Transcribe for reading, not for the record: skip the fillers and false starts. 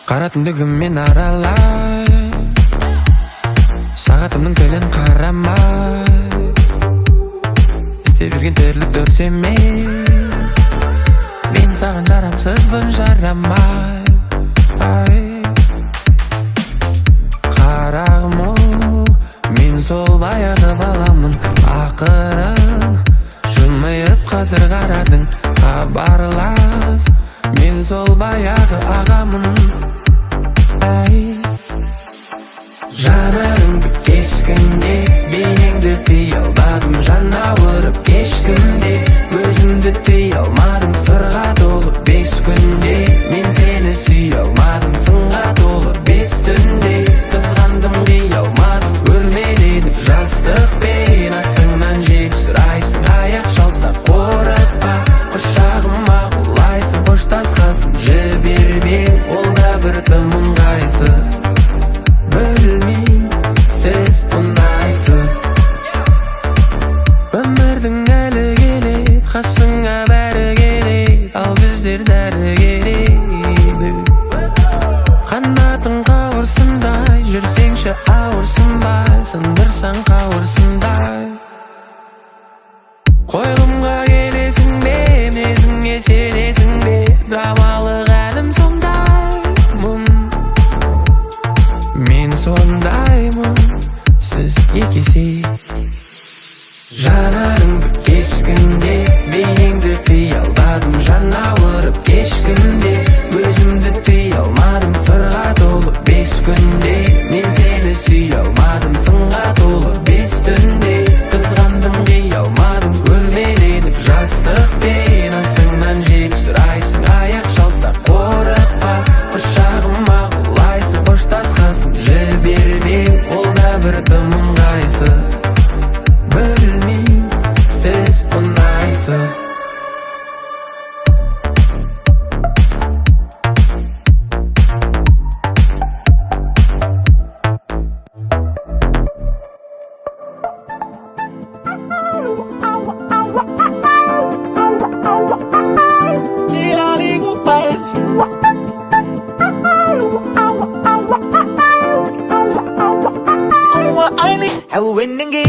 Қара түндігіммен аралай, сағатымның тілін қарамай, істеп жүрген тірлік дұрыс емес. Мен саған жарамсызбын, жарамай. Ай, қарағым оу, мен сол баяғы баламын. Ақырын жымиып қазір қарадың, хабарлас, мен сол баяғы ағамын. Ай, жанарыңды кешкінде, бейнеңді тыя алмадым. Жан ауырып кешкімде, өзімді тыя алмадым. Сырға толы 5 күнде мен сені сүйе алмадым. Сынға толы 5 түнде қызғандым, қия алмадым. Өрмеледік жастықпен, астыңнан жел сұрайсың. Аяқ шалса, қорықпа, құшағыма құлайсың. Қоштасқасын жіберме, ол да бір тым ыңғайсыз. Білмеймін, сіз ұнайсыз. Өмірдің әлі келеді, қасыңа бәрі келеді, ал біздер дәрігер едік. Қанатың қауырсындай, жүрсеңші ауырсынбай, сындырсаң қауырсындай. Қойылымға келесің бе, мінезіңе сенесің бе? Драмалық әнім сондаймын, мен сондаймын, сіз екі есе. Жанарыңды кешкінде, бейнеңді тыя алмадым. Жан ауырып кешкімде, өзімді тыя алмадым. Сырға толы 5 күнде мен сені сүйе алмадым. Сынға толы 5 түнде қызғандым, қия алмадым. Өрмеледік жастықпен, астыңнан жел сұрайсың. Аяқ шалса, қорықпа, құшағыма құлайсың. Қоштасқасын жіберме, ол да бір тым ыңғайсыз. Білмеймін, сіз ұнайсыз. 我爱你。